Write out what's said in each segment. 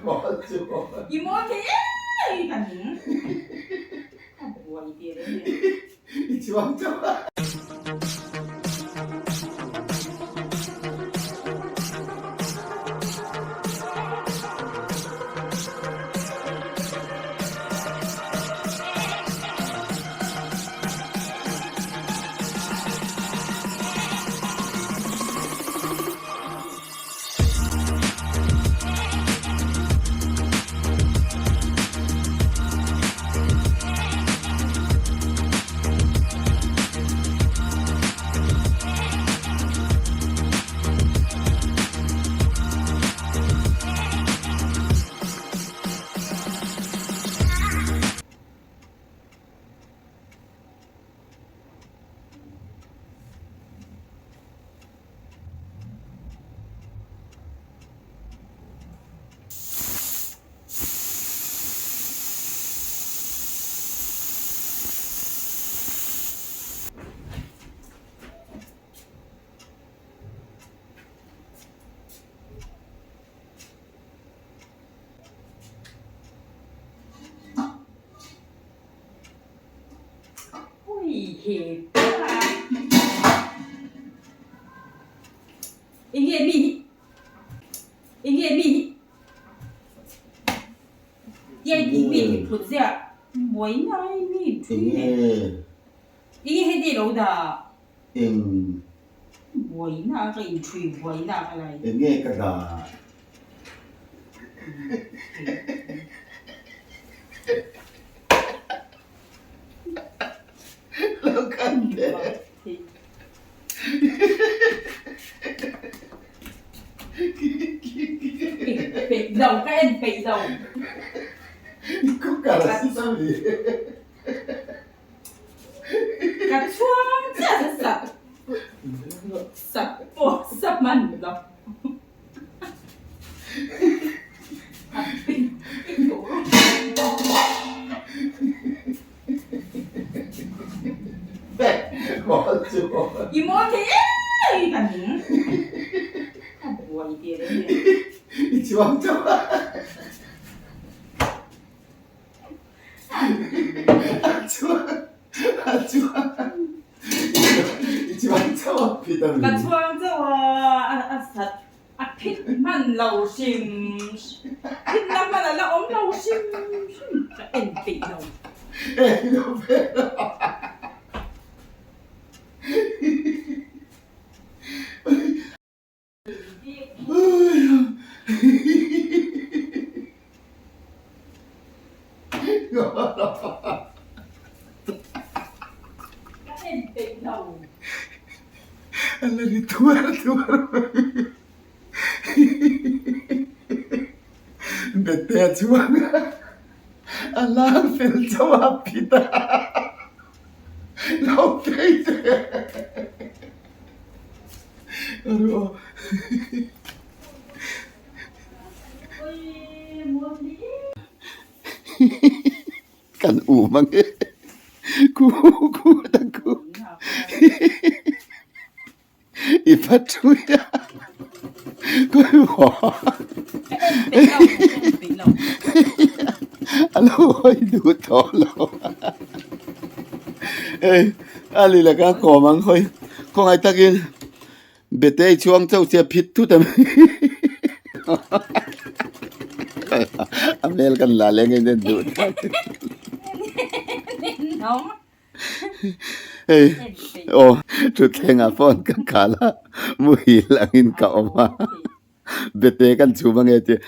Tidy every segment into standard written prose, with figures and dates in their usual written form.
I maw thei em ka ning. Ka buai ve reng e. I chuang chauh a. Ui he pa Enge mi hi Enge mi hi Tiai tih mi hi phut ziah Buai ngai mi thui nge Enge heti lo dah Eng Buai na ka in thui buai na ka lai. Enge ka dah. Lo kan teh. Peih lo ka en peih lo. Cooker a si chang ni. Ka chhuang chiah a sap sap pawh sap man lo. I maw thei em ka ning. Ka buai ve reng e. I chuang chauh a. Ka chuang chauh a, a sat a phit hman lo hrim phit na hman a la awm lo hrim hrim ka en peih lo. A la ri tuar tuar mai. Bete a chuang a, a lang fel chauh a phit a. Lo phei teh. Kan um ang e ku ku ta ku i phat thui a kawimawh a lo hawi duh tawh lo hei a ni laka kawm ang hawi khawngaih takin Bete i chhuang chauh che phit thut a a hmel kan la leng in en duh tlat hei aw thutthleng ah phone ka khal a muhil angin ka awm a bete kan chhum ange tih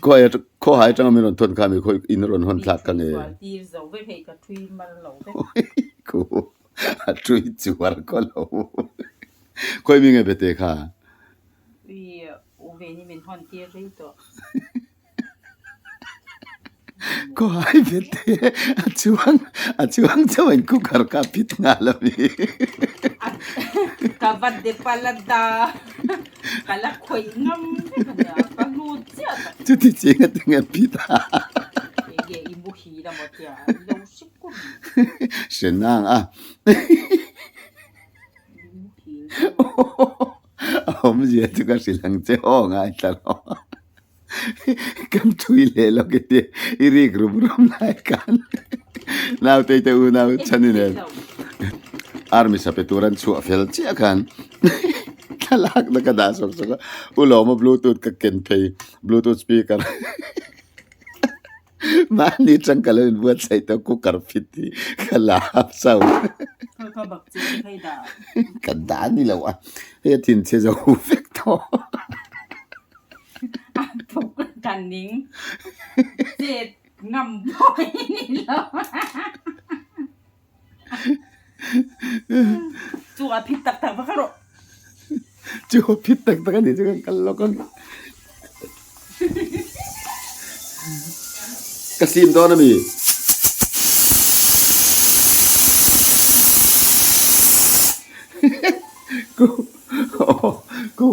khawi khawhai atanga min rawn thawn kha mi khawi in rawn hawn thlak ka nge a tui chuar khaw lo. Khawi mi nge bete kha? Ui u ve ni min hawn tir rei tawh. Khawi bete a chuang a chuang chauh in cooker kha phit nghal a mi. Ka va dep a la da ka la khawih ngam vek a nia ka lut chiah tak. Chuti cheng a tinge phit a. Enge i muhil a maw tia lo hre kur. Hre nang a. A awmzia chu ka hrilh ang che aw ngaithla lo. Kan thui leh lawk i ti i rik rum rum lai khan naute te unau chhan i nen army sape tur an chhuah fel chiah khan thlalak na ka dah sawk sawk a u lawma bluetooth ka ken phei bluetooth speaker mahni tang ka lo inbuatsaih tawh cooker fit hi ka la a sound ka dah ni lo a hei a thinchhe zo vek tawh. A thawk ka ning chet ngam pawh i ni lo. Chu a phit tak tak va kha rawh. Chu a phit tak tak a nih chu kan kal lawk ang. Ka sim dawn a mi? Ku ku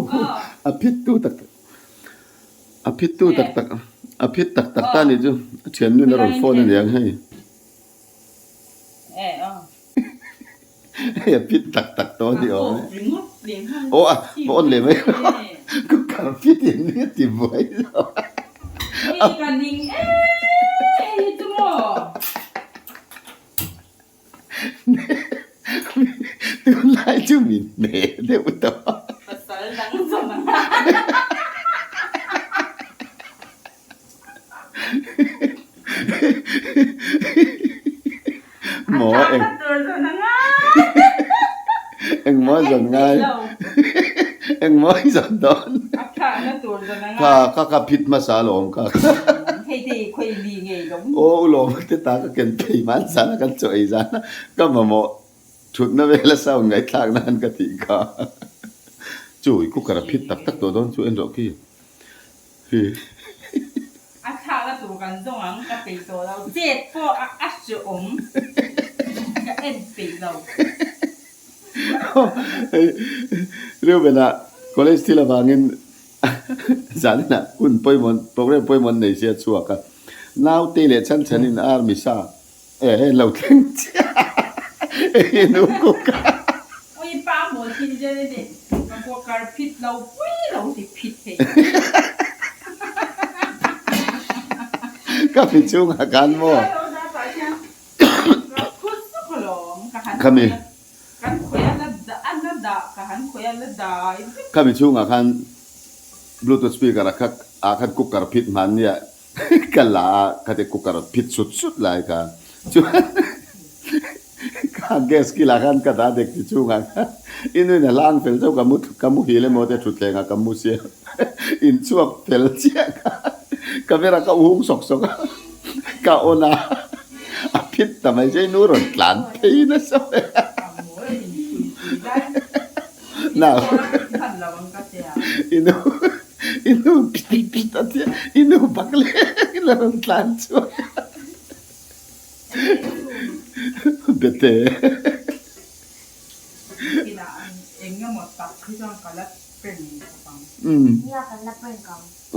a phit tu tak tak a phit tu tak tak a phit tak tak ta nih chu a thiannu in a rawn phone a niang hei. Hei a phit tak tak tawh a ni awm e. Aw a va on leh mai cooker phit in a ti buai lo. Tunlai chu min hne deuh tawh a. Pasal dang zawng ang. Maw eng engmaw zawn ngai engmaw i zawn dawn kha ka ka phit hmasa alawm kha aw ulawm te ta ka ken phei hman zan a kan chaw ei zan a ka mamawh thutna vela sound ngaihthlak nan ka tih kha chu i cooker a phit tak tak tawh dawn chu en rawh khi. Hi. A thlakna tur kan zawng ang ka peih tawh lo. Chet pawh a a hreawm ka en peih lo. Hei Reuben-a college thil avangin zaninah hun pawimawh program pawimawh an nei sia chhuak a. Naute leh chhan chhanin army sa eh hei an lo thleng chiah a hei nu cook a. Ui pa mawl thin zel a ni. Ka cooker phit lo pui lo ti phit thei. Ka mi chungah khan maw? Ka mi Ka mi chungah khan bluetooth speaker ah kha ah khan cooker phit hman nia ka la a khati cooker phit sut sut lai kha chuan Kha gas kilah khan ka dah dek ti chungah khan i nuin a hlang fel chauh ka mu ka muhil emaw te thutthlengah ka mu sia in chhuak fel chiah kha camera ka uhung sawk sawk a ka on a a phit ta mai che i nu rawn tlan phei nasa mai a na i nu i nu phit phit a tia i nu bak leh in a rawn tlan chhuak a. Bete.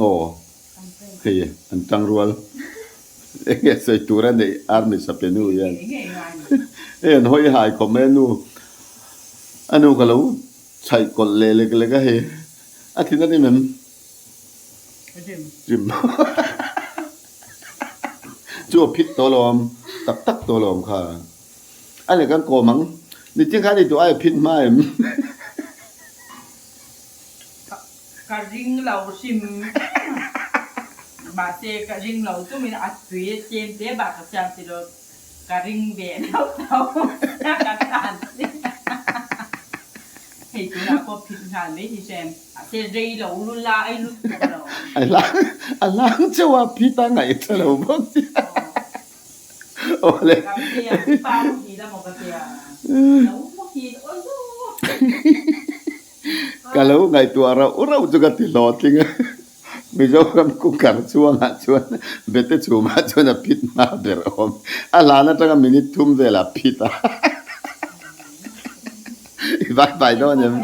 Aw hei an tang rual enge sawi tur a neih army sapenu hian hei an hawi hai khawp mai a nu a nu ka lo chhaih kawlh leh lek lek a hei a thin a rim em? Rim. Chu a phit tawh lawm, tak tak tawh lawm kha. A leh kan kawm ang. Nitin khan i duh ai a phit hma em? Ka ring lo hrim mahse ka ring lo chungin a tui a tlem te bak ka siam ti lo ka ring ve deuh tho ka tan si hei tunah pawh phit nghal mai hi hrem. Mahse rei lo lu la ai lut tawh lo. A hlang a hlang chauh a phit a ngaih tha lo bawk sia. Aw le. Ka tia pa muhil a maw ka tia. Lo muhil awi zawk. Ka lo ngaihtuah rauh rauh chu ka ti hlawhtling a. Mizoram cooker chhuangah chuan bete chhumah chuan a phit hma ber awm. A hlan atanga minute thum velah phit a. I vai vai dawn em?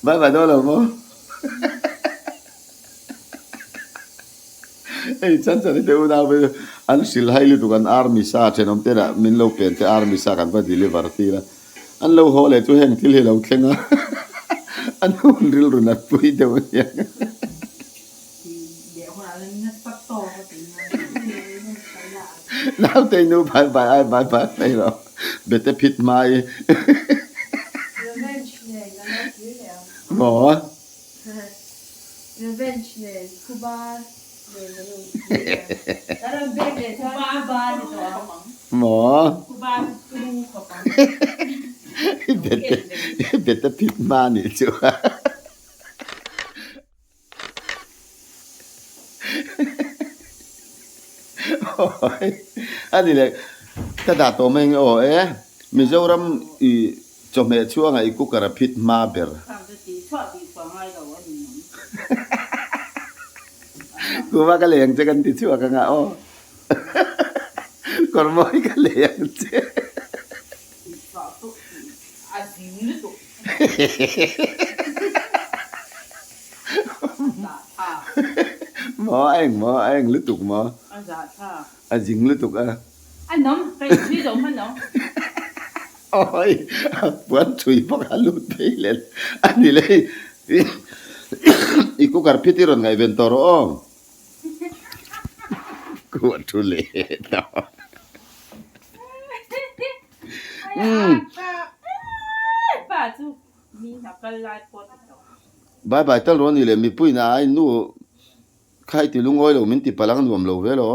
Vai vai dawn lo maw? Hei chan chan te unau te an hrilh hai lutuk an army sa thenawm te lah min lo pen te army sa kan va deliver tir a an lo haw leh chu heng thil hi lo thleng a an hun rilru nat pui deuh aniang. Naute nu bye bye ai bye bye mai rawh. Bete phit hmai. Revenge nen kan lo kir leh ang. Maw? Revenge nen Phuba nen kan lo kir leh ang. Kan rawn bek leh chuan Phuba ni tawh ang. Maw? Phuba turu khawp ang. Bete bete phit hma nih chu. A ni leh ka dah tawh mai nge aw e Mizoram i chawhmeh chhuangah i cooker a phit hma ber. Kuma ka lei ang che kan ti chhuak anga aw kawr mawi ka lei ang che. Maw a eng maw a eng lutuk maw a zing lutuk a. Awi a puan thui bawk a lut phei leh a ni le i cooker phit i rawn ngaihven tawh rawh aw. Kuah thu leh tawh. Bye bye tal rawh ni leh mipui na ai nu kha i ti lungawi lo min ti palh ang nuam lo ve lo.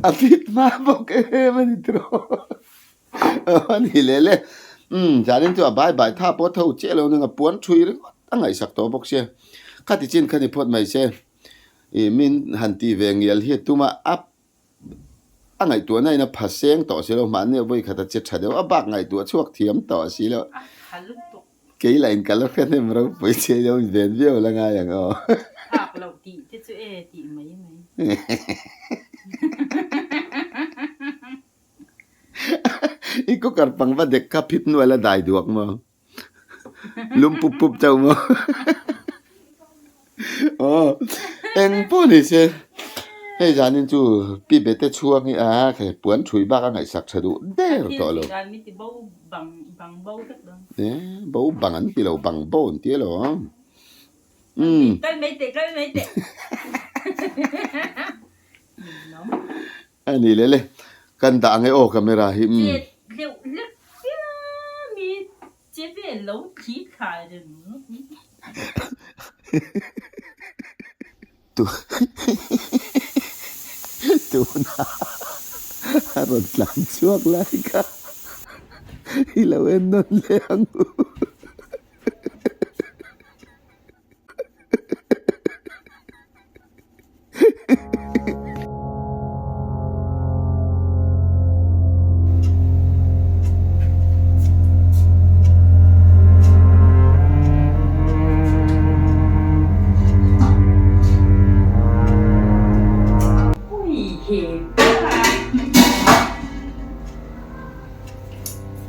A fit hma bawk em a ni tiraw. A ni leh le. Umm zanin chu a bai bai tha pawh tho chiah lo ning a puan thui ringawt a ngaihsak tawh bawk sia. Khati chin kha ni phawt mai se. Ih min han tih ve ngial hi a tum a, a a ngaihtuahna in a pha seng tawh si lo mahni a vawi khat a che tha deuh a bak ngaihtuah chhuak thiam tawh si lo. Kei lah in ka la hre hnem ropui che ilo in ven viau la ngai ang aw. Phak loh tih te chu e tih mai mai. I cooker pang va dek kha phit hnuai la dai duak maw? Lum pup pup chauh maw? Aw eng pawh ni se hei zanin chu pi bete chhuang hi a khe puan thui bak a ngaihsak tha duh der tawh lo. Bo bang an ti lo bang bo an ti alawm. Umm. A ni leh le kan dah ang e aw camera hi umm. Tuna a rawn tlan chhuak lai kha i lo en nawn leh ang u.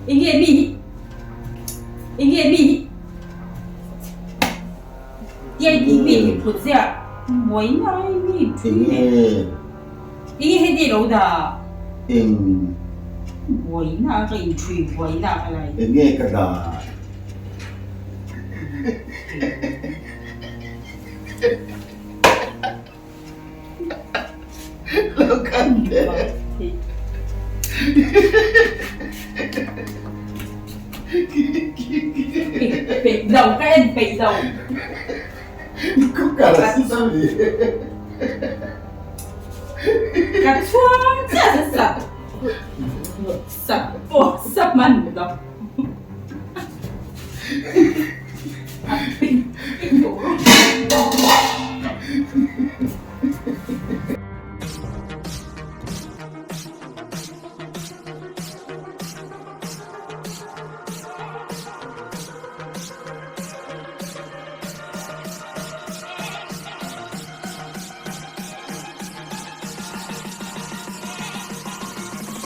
Eng Eng nge ka dah? Lo kan teh. Peih lo ka en peih lo. Cooker a si sa mi. Ka chhuang chiah a sap sap pawh sap man lo.